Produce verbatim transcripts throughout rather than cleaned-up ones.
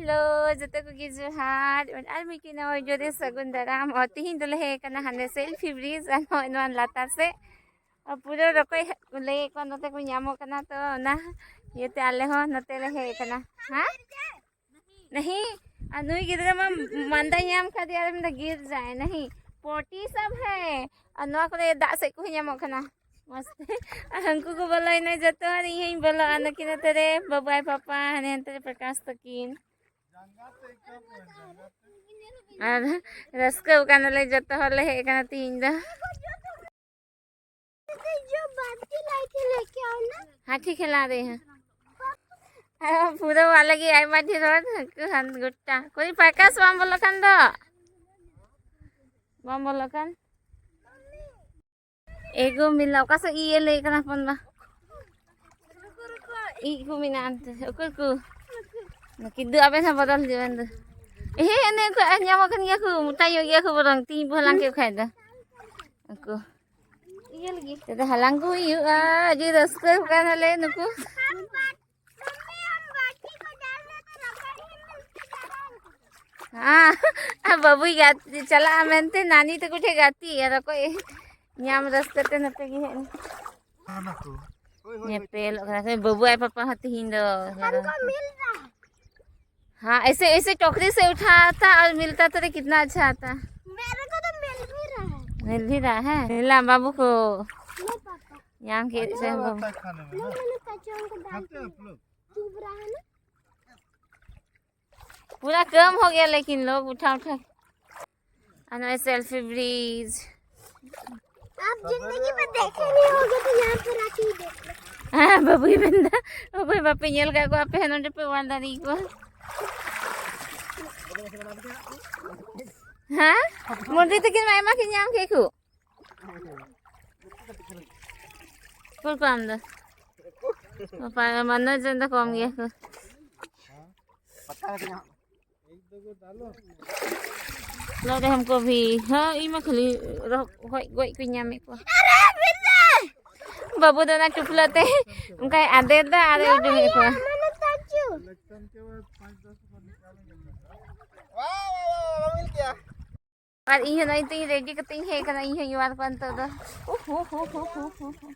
Hello, ᱡᱚᱛᱚ ᱠᱚᱜᱮ ᱡᱚᱦᱟᱨ᱾ ᱟᱨ ᱢᱤᱫᱴᱤᱡ ᱱᱟᱣᱟ ᱵᱷᱤᱰᱤᱭᱳ ᱨᱮ ᱥᱟᱹᱜᱩᱱ ᱫᱟᱨᱟᱢ᱾ ᱟᱨ ᱛᱤᱦᱤᱧ ᱫᱚᱞᱮ ᱦᱮᱡ ᱟᱠᱟᱱᱟ ᱦᱟᱱᱮ ᱥᱮᱞᱯᱷᱤ ᱵᱨᱤᱡᱽ ᱟᱨ ᱱᱚᱜᱼᱚᱭ ᱱᱚᱣᱟ ᱞᱟᱛᱟᱨ ᱥᱮᱫ᱾ ᱟᱨ ᱯᱩᱨᱟᱹ ᱨᱚᱠᱚᱡ ᱞᱟᱹᱭᱮᱫ ᱠᱚᱣᱟ ᱱᱚᱛᱮ ᱠᱚ ᱧᱟᱢᱚᱜ ᱠᱟᱱᱟ, ᱛᱚ ᱚᱱᱟ ᱤᱭᱟᱹᱛᱮ ᱟᱞᱮ ᱦᱚᱸ ᱱᱚᱛᱮ ᱞᱮ ᱦᱮᱡ ᱟᱠᱟᱱᱟ᱾ ᱦᱮᱸ, ᱱᱟᱦᱤ, ᱟᱨ ᱱᱩᱭ ᱜᱤᱫᱽᱨᱟᱹ ᱢᱟ ᱢᱟᱸᱫᱟ ᱧᱟᱢ ᱠᱟᱫᱮᱭᱟ ᱟᱨ ᱢᱮᱱᱫᱟ ᱜᱤᱨ ᱡᱟᱭ᱾ ᱱᱟᱦᱤ, ᱯᱚᱴᱤ ᱥᱟᱵ ᱦᱮ᱾ ᱟᱨ ᱱᱚᱣᱟ ᱠᱚᱨᱮ ᱫᱟᱜ ᱥᱮᱫ ᱠᱚ ᱧᱟᱢᱚᱜ ᱠᱟᱱᱟ ᱢᱚᱡᱽ ᱛᱮ᱾ ᱟᱨ ᱩᱱᱠᱩ ᱠᱚ ᱵᱚᱞᱚᱭᱮᱱᱟ ᱡᱚᱛᱚ, ᱟᱨ ᱤᱧ ᱦᱚᱸᱧ ᱵᱚᱞᱚᱜᱼᱟ᱾ ᱱᱩᱠᱤᱱ ᱱᱚᱛᱮ ᱨᱮ ᱵᱟᱵᱟᱭ ᱯᱟᱯᱟ, ᱦᱟᱱᱮ ᱦᱟᱱᱛᱮ ᱨᱮ ᱯᱨᱚᱠᱟᱥ ᱛᱟᱹᱠᱤᱱ᱾ ᱟᱨ ᱨᱟᱹᱥᱠᱟᱹ ᱠᱟᱱᱟᱞᱮ, ᱡᱚᱛᱚ ᱦᱚᱲ ᱞᱮ ᱦᱮᱡ ᱟᱠᱟᱱᱟ ᱛᱤᱦᱤᱧ ᱫᱚ᱾ जो बाल्टी लाई थी लेके आओ ना। हाँ, ठीक है, ला रहे हैं। हाँ, पूरा वाला की आई बाटी रोड, हाँ, गुट्टा। कोई प्रकाश बम बोलो खान दो। बम बोलो खान। एगो मिला, ओका से ई ले कना पन बा। ई को मिना अंत, ओकर को। किदु अबे ना बदल जीवन दो। ए, ने को ᱧᱟᱢ ᱟᱠᱟᱱ ᱜᱮᱭᱟ ᱠᱚ, ᱢᱚᱴᱟ ᱧᱚᱜ ᱜᱮᱭᱟ ᱠᱚ ᱵᱚᱨᱚᱝ, ᱛᱤᱦᱤᱧ ᱵᱚ ᱦᱟᱞᱟᱝ ᱠᱮᱫ ᱠᱷᱟᱡ ᱫᱚ᱾ ᱩᱱᱠᱩ᱾ ᱤᱭᱟᱹ ᱞᱟᱹᱜᱤᱫ᱾ ᱛᱮᱫᱚ ᱦᱟᱞᱟᱝ ᱠᱚ ᱦᱩᱭᱩᱜᱼᱟ, ᱟᱹᱰᱤ ᱨᱟᱹᱥᱠᱟᱹ ᱠᱟᱱᱟᱞᱮ ᱱᱩᱠᱩ᱾ ᱦᱮᱸ, ᱟᱨ ᱵᱟᱹᱵᱩᱭ ᱜᱟᱛᱮ ᱪᱟᱞᱟᱜᱼᱟ ᱢᱮᱱᱛᱮ ᱱᱟᱱᱤ ᱛᱟᱠᱚ ᱴᱷᱮᱡ ᱜᱟᱛᱮ, ᱟᱨ ᱚᱠᱚᱭ ᱧᱟᱢ ᱨᱟᱹᱥᱠᱟᱹ ᱛᱮ ᱱᱚᱛᱮ ᱜᱮ ᱦᱮᱡ ᱮᱱᱟ᱾ ᱦᱳᱭ, ᱦᱳᱭ, ᱦᱳᱭ᱾ ᱧᱮᱯᱮᱞᱚᱜ ᱠᱟᱱᱟ ᱥᱮ ᱵᱟᱹᱵᱩ ᱟᱡ ᱯᱟᱯᱟ ᱦᱚᱸ ᱛᱤᱦᱤᱧ ᱫᱚ᱾ हमको मिल रहा है। हाँ, ऐसे, ऐसे टोकरी से उठाता और मिलता तो कितना अच्छा आता। मेरे को तो मिल भी रहा है। मिल भी रहा है? ला बाबू को। लो पापा। ᱧᱟᱢ ᱠᱮᱫ ᱥᱮ ᱵᱟᱹᱵᱩ? लो, मैंने कच्चा को डाल दिया। चुभ रहा है ना? पूरा कम हो गया लेकिन लोग उठा उठा। ᱟᱨ ᱱᱚᱜᱼᱚᱭ ᱥᱮᱞᱯᱷᱤ ᱵᱨᱤᱡᱽ᱾ आप जिंदगी में देखे नहीं होगे तो यहाँ पर आके ही देख लो। ᱦᱮᱸ, ᱵᱟᱹᱵᱩᱭ ᱢᱮᱱᱫᱟ, ᱚᱠᱚᱭ ᱵᱟᱯᱮ ᱧᱮᱞ ᱠᱟᱜ ᱠᱚᱣᱟ ᱟᱯᱮ ᱦᱚᱸ ᱱᱚᱰᱮ ᱯᱮ ᱚᱣᱟᱨ ᱫᱟᱲᱮ ᱟᱠᱚᱣᱟ᱾ ᱦᱮᱸ, ᱢᱚᱱᱰᱤ ᱛᱟᱹᱠᱤᱱ ᱢᱟ ᱟᱭᱢᱟ ᱠᱤᱱ ᱧᱟᱢ ᱠᱮᱫ ᱠᱚ᱾ ᱩᱠᱩᱨ ᱠᱚ ᱟᱢ ᱫᱚ? ᱵᱟᱯᱟ, ᱢᱟᱱᱚᱡᱽ ᱨᱮᱱ ᱫᱚ ᱠᱚᱢ ᱜᱮᱭᱟ ᱠᱚ᱾ ᱞᱚ ᱨᱮ ᱦᱟᱢᱠᱚ ᱵᱷᱤ, ᱦᱮᱸ, ᱤᱧ ᱢᱟ ᱠᱷᱟᱹᱞᱤ ᱨᱚ-, ᱜᱚᱡ, ᱜᱚᱡ ᱠᱚᱧ ᱧᱟᱢᱮᱫ ᱠᱚᱣᱟ᱾ ᱵᱟᱹᱵᱩ ᱫᱚ ᱚᱱᱟ ᱴᱩᱯᱞᱟᱹ ᱛᱮ ᱚᱱᱠᱟᱭ ᱟᱫᱮᱨ ᱫᱟ ᱟᱨᱮ ᱩᱰᱩᱝᱮᱫ ᱠᱚᱣᱟ᱾ ᱟᱨ ᱤᱧ ᱦᱚᱸ ᱱᱚᱜᱼᱚᱭ ᱛᱚᱧ ᱨᱮᱰᱤ ᱠᱟᱛᱮ ᱤᱧ ᱦᱮᱡ ᱟᱠᱟᱱᱟ, ᱤᱧ ᱦᱚᱸᱧ ᱚᱣᱟᱨ ᱠᱚᱣᱟ ᱱᱤᱛᱚᱜ ᱫᱚ᱾ ᱩᱦ, ᱩᱦ, ᱩᱦ, ᱩᱦ, ᱩᱦ, ᱩᱦ᱾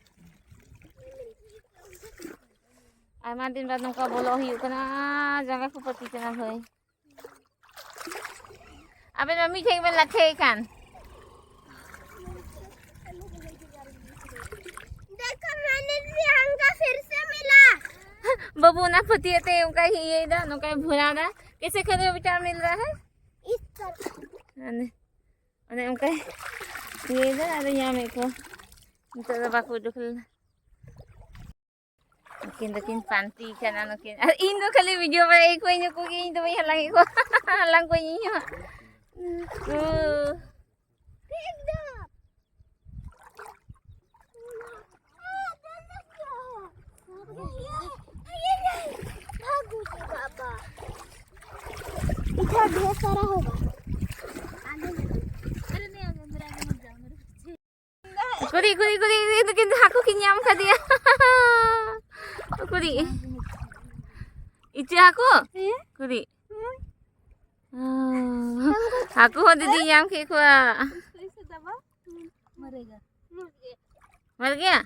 ᱟᱭᱢᱟ ᱫᱤᱱ ᱵᱟᱫ ᱱᱚᱝᱠᱟ ᱵᱚᱞᱚᱜ ᱦᱩᱭᱩᱜ ᱠᱟᱱᱟ, ᱡᱟᱸᱜᱟ ᱠᱚ ᱯᱟᱹᱴᱤ ᱠᱟᱱᱟ ᱵᱷᱟᱹᱭ᱾ ᱟᱵᱮᱱ ᱢᱟ ᱢᱤᱫ ᱴᱷᱮᱡ ᱵᱮᱱ ᱞᱟᱴᱷᱮᱭ ᱠᱟᱱ᱾ देखो, मैंने भी हमका फिर से मिला। ᱵᱟᱹᱵᱩ ᱚᱱᱟ ᱯᱷᱟᱹᱛᱤᱭᱟᱹ ᱛᱮ ᱚᱱᱠᱟᱭ ᱤᱭᱟᱹᱭᱮᱫᱟ, ᱱᱚᱝᱠᱟᱭ ᱵᱷᱚᱨᱟᱣᱫᱟ᱾ कैसे करे बेटा मिल रहा है? ᱤᱥ ᱛᱟᱨ᱾ ᱚᱱᱮ, ᱚᱱᱮ ᱚᱱᱠᱟᱭ ᱤᱭᱟᱹᱭᱮᱫᱟ, ᱟᱫᱚ ᱧᱟᱢᱮᱫ ᱠᱚᱣᱟ᱾ ᱱᱤᱛᱚᱜ ᱫᱚ ᱵᱟᱠᱚ ᱩᱰᱩᱠ ᱞᱮᱱᱟ᱾ ᱱᱩᱠᱤᱱ ᱫᱚᱠᱤᱱ ᱯᱟᱱᱛᱤ ᱠᱟᱱᱟ ᱱᱩᱠᱤᱱ᱾ ᱟᱨ ᱤᱧ ᱫᱚ ᱠᱷᱟᱹᱞᱤ ᱵᱷᱤᱰᱤᱭᱳ ᱵᱟᱲᱟᱭ ᱠᱚᱣᱟᱧ, ᱱᱩᱠᱩ ᱜᱮ ᱤᱧ ᱫᱚ ᱵᱟᱹᱧ ᱦᱟᱞᱟᱝ ᱮᱫ ᱠᱚᱣᱟ᱾ ᱦᱟᱞᱟᱝ ᱠᱚᱣᱟᱧ ᱤᱧ ᱦᱚᱸ᱾ ᱩ᱾ इधर ढेर सारा होगा। ᱩᱠᱩᱨᱤᱡ, ᱩᱠᱩᱨᱤᱡ, ᱩᱠᱩᱨᱤᱡ, ᱩᱠᱩᱨᱤᱡ, ᱱᱩᱠᱤᱱ ᱫᱚ ᱦᱟᱹᱠᱩ ᱠᱤᱱ ᱧᱟᱢ ᱠᱟᱫᱮᱭᱟ᱾ ᱩᱠᱩᱨᱤᱡ? ᱤᱪᱟᱹᱜ ᱦᱟᱹᱠᱩ? ᱦᱮᱸ᱾ ᱩᱠᱩᱨᱤᱡ? ᱦᱮᱸ᱾ ᱚ, ᱦᱟᱹᱠᱩ ᱦᱚᱸ ᱫᱤᱫᱤ ᱧᱟᱢ ᱠᱮᱫ ᱠᱚᱣᱟ᱾ ᱢᱟᱨ ᱜᱮᱭᱟ?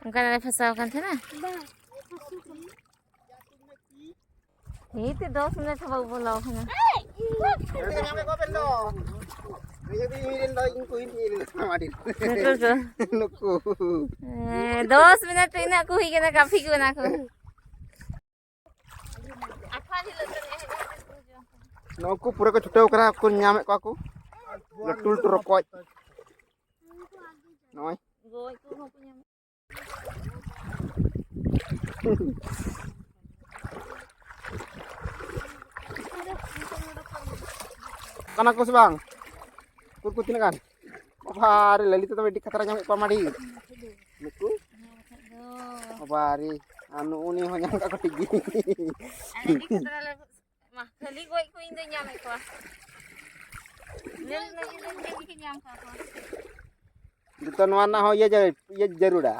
ᱚᱱᱠᱟ ᱨᱮ ᱯᱷᱟᱸᱥᱟᱣ ᱟᱠᱟᱱ ᱛᱟᱦᱮᱱᱟ? ᱮᱭ ᱛᱚ ᱫᱚᱥ ᱢᱤᱱᱤᱴ ᱦᱚᱸ ᱵᱟᱵᱚ ᱵᱚᱞᱚ ᱟᱠᱟᱱᱟ᱾ ᱱᱩᱠᱩ ᱠᱚ᱾ ᱱᱩᱠᱩ᱾ ᱦᱮᱸ, ᱫᱚᱥ ᱢᱤᱱᱤᱴ ᱨᱮ ᱤᱱᱟᱹᱜ ᱠᱚ ᱦᱩᱭ ᱠᱟᱱᱟ, ᱠᱟᱯᱷᱤ ᱠᱚ ᱚᱱᱟ ᱠᱚ᱾ ᱱᱩᱠᱩ ᱯᱩᱨᱟᱹ ᱠᱚ ᱪᱷᱩᱴᱟᱹᱣ ᱠᱟᱱᱟ, ᱠᱚ ᱧᱟᱢᱮᱫ ᱠᱚᱣᱟ ᱠᱚ ᱞᱟᱹᱴᱩ ᱞᱟᱹᱴᱩ ᱨᱚᱠᱚᱡ᱾ ᱱᱚᱜᱼᱚᱭ᱾ ᱠᱟᱱᱟ ᱠᱚ ᱥᱮ ᱵᱟᱝ? ᱩᱠᱩᱨ ᱠᱚ ᱛᱤᱱᱟᱹᱜ ᱜᱟᱱ? ᱵᱟᱵᱟ ᱨᱮ, ᱞᱟᱹᱞᱤᱛ ᱫᱚ ᱟᱹᱰᱤ ᱠᱷᱟᱛᱨᱟ ᱧᱟᱢᱮᱫ ᱠᱚᱣᱟ ᱢᱟᱹᱰᱤ᱾ ᱱᱩᱠᱩ? ᱵᱟᱵᱟ ᱨᱮ, ᱟᱨ ᱱᱩᱜᱼᱩ ᱱᱤᱭᱟᱹ ᱦᱚᱸ ᱧᱟᱢ ᱠᱟᱜ ᱠᱚ ᱴᱷᱤᱠ ᱜᱮ᱾ ᱟᱹᱰᱤ ᱠᱷᱟᱛᱨᱟ ᱞᱮ, ᱢᱟ, ᱠᱷᱟᱹᱞᱤ ᱜᱚᱡ ᱠᱚ ᱤᱧ ᱫᱚᱧ ᱧᱟᱢᱮᱫ ᱠᱚᱣᱟ᱾ ᱧᱮᱞ ᱞᱟᱹᱜᱤᱫ ᱫᱚ ᱤᱧ ᱜᱮ ᱧᱟᱢ ᱠᱟᱜ ᱠᱚᱣᱟ᱾ ᱡᱚᱛᱚ ᱱᱚᱣᱟ ᱨᱮᱱᱟᱜ ᱦᱚᱸ ᱤᱭᱟᱹ ᱡᱟᱹ-, ᱤᱭᱟᱹ ᱡᱟᱹᱨᱩᱲᱟ᱾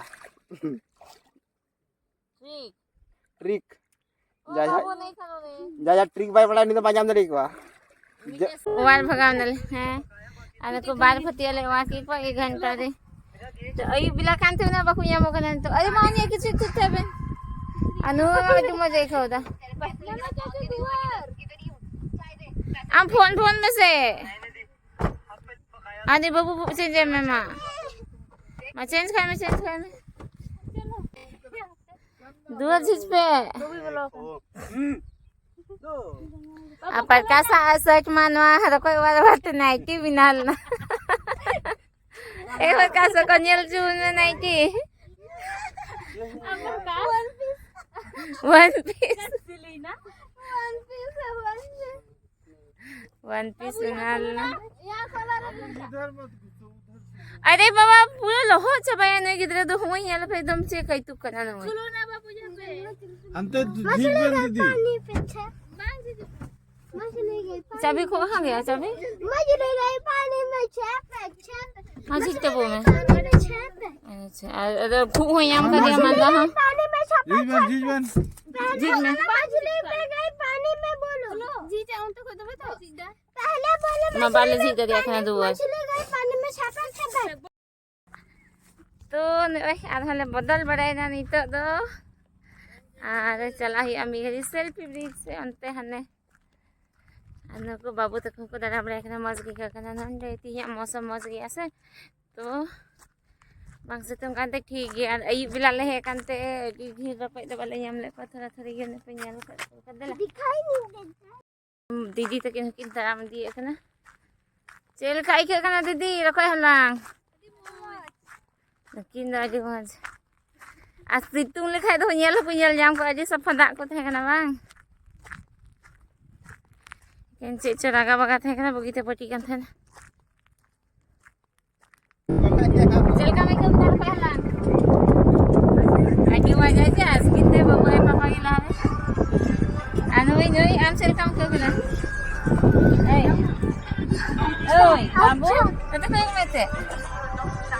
ᱴᱨᱤᱠ᱾ ᱡᱟᱦᱟᱸᱭ ᱡᱟᱦᱟᱸᱭ ᱴᱨᱤᱠ ᱵᱟᱭ ᱵᱟᱲᱟᱭᱟ, ᱩᱱᱤ ᱫᱚ ᱵᱟᱭ ᱧᱟᱢ ᱫᱟᱲᱮ ᱠᱚᱣᱟ᱾ ᱚᱣᱟᱨ ᱵᱷᱟᱜᱟᱣ ᱱᱟᱞᱮ, ᱦᱮᱸ᱾ ᱟᱞᱮ ᱠᱚ ᱵᱟᱨ ᱯᱷᱟᱹᱛᱤᱭᱟᱹ ᱞᱮ ᱚᱣᱟᱨ ᱠᱮᱫ ᱠᱚᱣᱟ ᱮᱠ ᱜᱷᱚᱱᱴᱟ ᱨᱮ᱾ ᱛᱚ ᱟᱹᱭᱩᱵ ᱵᱮᱞᱟ ᱠᱟᱱ ᱛᱮ ᱩᱱᱟᱹᱜ ᱵᱟᱠᱚ ᱧᱟᱢᱚᱜ ᱠᱟᱱᱟ ᱱᱤᱛᱚᱜ᱾ ᱟᱹᱭᱩᱵ ᱢᱟ ᱩᱱᱤᱭᱟᱜ ᱠᱤᱪᱷᱩ ᱛᱩᱫ ᱛᱟᱵᱮᱱ᱾ ᱟᱨ ᱱᱩᱭ ᱦᱚᱸ ᱟᱹᱰᱤ ᱢᱚᱡᱽ ᱮ ᱟᱹᱭᱠᱟᱹᱣ ᱮᱫᱟ᱾ ᱟᱢ ᱯᱷᱳᱱ, ᱯᱷᱳᱱ ᱢᱮᱥᱮ᱾ ᱟᱫᱤ ᱵᱟᱹᱵᱩ, ᱵᱟᱹᱵᱩ, ᱪᱮᱧᱡᱽ ᱢᱮ ᱢᱟ᱾ ᱢᱟ, ᱪᱮᱧᱡᱽ ᱠᱷᱟᱡ ᱢᱮ, ᱪᱮᱧᱡᱽ ᱠᱷᱟᱡ ᱢᱮ᱾ ᱫᱩᱣᱟᱹᱨ ᱡᱷᱤᱡ ᱯᱮ᱾ ᱟᱨ ᱯᱨᱚᱠᱟᱥᱟᱜ ᱥᱟᱹᱪ ᱢᱟ ᱱᱚᱣᱟ ᱨᱚᱠᱚᱡ ᱚᱣᱟᱨ ᱚᱣᱟᱨ ᱛᱮ ᱱᱟᱭᱴᱤ ᱵᱮᱱᱟᱣ ᱞᱮᱱᱟ᱾ ᱮ ᱯᱨᱚᱠᱟᱥ, ᱚᱠᱚ ᱧᱮᱞ ᱦᱚᱪᱚ ᱢᱮ nighty. One piece. One piece ᱵᱮᱱᱟᱣ ᱞᱮᱱᱟ᱾ ᱟᱨᱮ ᱵᱟᱵᱟ, ᱯᱩᱨᱟᱹ ᱞᱚᱦᱚᱫ ᱪᱟᱵᱟᱭᱟ ᱱᱩᱭ ᱜᱤᱫᱽᱨᱟᱹ ᱫᱚ᱾ ᱦᱚᱸᱜᱼᱚᱭ ᱧᱮᱞ ᱯᱮ, ᱮᱠᱫᱚᱢ ᱪᱮᱫ ᱠᱟᱭᱛᱩᱠ ᱠᱟᱱᱟ ᱱᱩᱭ᱾ ᱦᱟᱱᱛᱮ ᱡᱷᱤᱡ ᱵᱮᱱ ᱫᱤᱫᱤ᱾ ᱪᱟᱵᱤ ᱠᱚ ᱠᱟᱦᱟᱸ ᱜᱮᱭᱟ, ᱪᱟᱵᱤ? ᱢᱟ ᱡᱷᱤᱡ ᱛᱟᱵᱚ ᱢᱮ᱾ ᱟᱪᱪᱷᱟ, ᱟᱨ, ᱟᱨ ᱠᱷᱩᱜ ᱦᱚᱸ ᱧᱟᱢ ᱠᱟᱫᱮᱭᱟ, ᱢᱟᱸᱫᱟ ᱦᱚᱸ᱾ ᱡᱷᱤᱡ ᱵᱮᱱ, ᱡᱷᱤᱡ ᱵᱮᱱ᱾ ᱡᱷᱤᱡ ᱢᱮ᱾ ᱢᱟ ᱵᱟᱞᱮ ᱡᱷᱤᱡ ᱫᱟᱲᱮᱭᱟᱜ ᱠᱟᱱᱟ ᱫᱩᱣᱟᱹᱨ᱾ ᱛᱚ ᱱᱚᱜᱼᱚᱭ ᱟᱨᱦᱚᱸ ᱞᱮ ᱵᱚᱫᱚᱞ ᱵᱟᱲᱟᱭᱮᱱᱟ ᱱᱤᱛᱚᱜ ᱫᱚ᱾ ᱟᱨ ᱪᱟᱞᱟᱜ ᱦᱩᱭᱩᱜᱼᱟ ᱢᱤᱫ ᱜᱷᱟᱹᱲᱤ ᱥᱮᱞᱯᱷᱤ ᱵᱨᱤᱡᱽ ᱥᱮ ᱚᱱᱛᱮ ᱦᱟᱱᱮ᱾ ᱟᱨ ᱱᱩᱠᱩ ᱵᱟᱹᱵᱩ ᱛᱟᱠᱚ ᱦᱚᱸᱠᱚ ᱫᱟᱬᱟ ᱵᱟᱲᱟᱭ ᱠᱟᱱᱟ, ᱢᱚᱡᱽ ᱜᱮ ᱟᱹᱭᱠᱟᱹᱜ ᱠᱟᱱᱟ ᱱᱚᱰᱮ᱾ ᱛᱮᱦᱮᱧᱟᱜ ᱢᱳᱥᱚᱢ ᱢᱚᱡᱽ ᱜᱮᱭᱟ ᱥᱮ, ᱛᱚ ᱵᱟᱝ ᱥᱤᱛᱩᱝ ᱠᱟᱱᱛᱮ ᱴᱷᱤᱠ ᱜᱮᱭᱟ᱾ ᱟᱨ ᱟᱹᱭᱩᱵ ᱵᱮᱞᱟ ᱞᱮ ᱦᱮᱡ ᱠᱟᱱᱛᱮ ᱟᱹᱰᱤ ᱰᱷᱮᱨ ᱨᱚᱠᱚᱡ ᱫᱚ ᱵᱟᱞᱮ ᱧᱟᱢ ᱞᱮᱫ ᱠᱚᱣᱟ, ᱛᱷᱚᱲᱟ ᱛᱷᱚᱲᱤ ᱜᱮ ᱱᱩᱠᱩ ᱧᱮᱞ ᱠᱟᱜ ᱠᱚ᱾ ᱫᱮᱞᱟ᱾ ᱫᱤᱫᱤ ᱛᱟᱹᱠᱤᱱ ᱦᱚᱸᱠᱤᱱ ᱛᱟᱲᱟᱢ ᱤᱫᱤᱭᱮᱫ ᱠᱟᱱᱟ᱾ ᱪᱮᱫ ᱞᱮᱠᱟ ᱟᱹᱭᱠᱟᱹᱜ ᱠᱟᱱᱟ ᱫᱤᱫᱤ ᱨᱚᱠᱚᱡ ᱦᱟᱞᱟᱝ? ᱱᱩᱠᱤᱱ ᱫᱚ ᱟᱹᱰᱤ ᱢᱚᱡᱽ᱾ ᱟᱨ ᱥᱤᱛᱩᱝ ᱞᱮᱠᱷᱟᱡ ᱫᱚ ᱧᱮᱞ ᱦᱚᱸᱠᱚ ᱧᱮᱞ ᱧᱟᱢ ᱠᱚᱜᱼᱟ, ᱟᱹᱰᱤ ᱥᱟᱯᱷᱟ ᱫᱟᱜ ᱠᱚ ᱛᱟᱦᱮᱸ ᱠᱟᱱᱟ ᱵᱟᱝ? ᱮᱠᱮᱱ ᱪᱮᱫ ᱪᱚ ᱨᱟᱜᱟ ᱵᱟᱜᱟ ᱛᱟᱦᱮᱸ ᱠᱟᱱᱟ, ᱵᱩᱜᱤᱛᱮ ᱯᱟᱹᱴᱤ ᱠᱟᱱ ᱛᱟᱦᱮᱱᱟ᱾ ᱪᱮᱫ ᱞᱮᱠᱟᱢ ᱟᱹᱭᱠᱟᱹᱣ ᱠᱮᱫᱟ ᱨᱚᱠᱚᱡ ᱦᱟᱞᱟᱝ? ᱟᱹᱰᱤ ᱢᱚᱡᱽ ᱦᱮᱸ ᱪᱮ, ᱟᱥᱠᱤᱱ ᱛᱮ ᱵᱟᱹᱵᱩ ᱟᱭᱳ ᱯᱟᱯᱟ ᱜᱮ ᱞᱟᱦᱟ ᱨᱮ᱾ ᱟᱨ ᱱᱩᱭ, ᱱᱩᱭ ᱟᱢ ᱪᱮᱫ ᱞᱮᱠᱟᱢ ᱟᱹᱭᱠᱟᱹᱣ ᱠᱮᱫᱟ? ᱮᱭ, ᱳᱭ, ᱵᱟᱹᱵᱩ, ᱱᱚᱛᱮ ᱠᱚᱭᱚᱜ ᱢᱮ ᱥᱮ᱾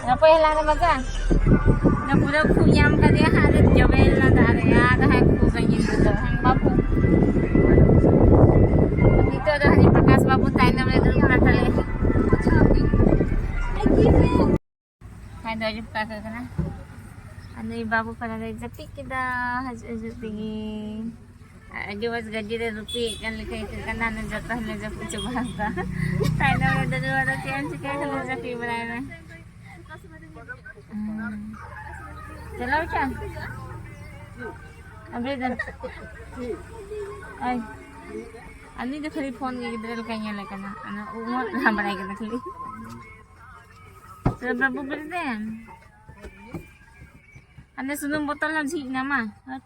ᱨᱚᱠᱚᱡ ᱦᱟᱞᱟᱝ ᱨᱮ ᱢᱚᱡᱟ? ᱯᱩᱨᱟᱹ ᱠᱷᱩᱜ ᱧᱟᱢ ᱠᱟᱫᱮᱭᱟ ᱦᱟᱸᱜ, ᱟᱫᱚ ᱡᱚᱵᱮ ᱞᱮᱱᱟ ᱫᱟᱜ ᱨᱮ, ᱟᱫᱚ ᱦᱟᱸᱜ ᱠᱷᱩᱜ ᱵᱟᱹᱧ ᱧᱩ ᱫᱚ ᱦᱟᱸᱜ ᱵᱟᱹᱵᱩ᱾ ᱱᱤᱛᱚᱜ ᱫᱚ ᱦᱟᱹᱱᱤ ᱯᱨᱚᱠᱟᱥ ᱵᱟᱹᱵᱩ ᱛᱟᱭᱱᱚᱢ ᱨᱮ ᱫᱩᱲᱩᱵ ᱠᱟᱱ ᱛᱟᱞᱮᱭᱟ᱾ ᱦᱟᱭ ᱫᱚ ᱟᱸᱡᱚᱢ ᱠᱟᱜ ᱠᱟᱱᱟ᱾ ᱟᱨ ᱱᱩᱭ ᱵᱟᱹᱵᱩ ᱯᱟᱞᱟ ᱫᱚᱭ ᱡᱟᱹᱯᱤᱫ ᱠᱮᱫᱟ ᱦᱤᱡᱩᱜ ᱦᱤᱡᱩᱜ ᱛᱮᱜᱮ᱾ ᱟᱨ ᱟᱹᱰᱤ ᱢᱚᱡᱽ ᱜᱟᱹᱰᱤ ᱨᱮ ᱨᱩᱴᱤᱭᱮᱫ ᱠᱟᱱ ᱞᱮᱠᱟ ᱟᱹᱭᱠᱟᱹᱜ ᱠᱟᱱᱟ, ᱦᱟᱱᱮ ᱡᱚᱛᱚ ᱦᱚᱲᱞᱮ ᱡᱟᱹᱯᱤᱫ ᱪᱟᱵᱟ ᱟᱠᱟᱫᱟ᱾ ᱛᱟᱭᱱᱚᱢ ᱨᱮ ᱫᱩᱲᱩᱵ ᱟᱫᱚ ᱪᱮᱫ ᱮᱢ ᱪᱤᱠᱟᱹᱭᱟ, ᱠᱷᱟᱹᱞᱤ ᱡᱟᱹᱯᱤᱫ ᱵᱟᱲᱟᱭ ᱢᱮ᱾ ᱦᱩᱸ᱾ ᱪᱟᱞᱟᱣ ᱪᱟ? ᱟᱵᱮ ᱫᱚ? ᱟᱭ᱾ ᱟᱹᱞᱤᱧ ᱫᱚ ᱠᱷᱟᱹᱞᱤ ᱯᱷᱳᱱ ᱜᱮ ᱜᱤᱫᱽᱨᱟᱹ ᱞᱮᱠᱟᱭ ᱧᱮᱞᱮ ᱠᱟᱱᱟ᱾ ᱚᱱᱟ ᱩᱢᱟᱹᱨ ᱞᱟᱦᱟ ᱵᱟᱲᱟᱭ ᱠᱟᱱᱟ ᱠᱷᱟᱹᱞᱤ᱾ ᱛᱚ ᱵᱟᱹᱵᱩ ᱵᱮᱨᱮᱫ ᱮᱱ? ᱦᱟᱱᱮ ᱥᱩᱱᱩᱢ ᱵᱚᱛᱚᱞ ᱦᱚᱸ ᱡᱷᱤᱡ ᱮᱱᱟ ᱢᱟ᱾ ᱦᱟᱴ᱾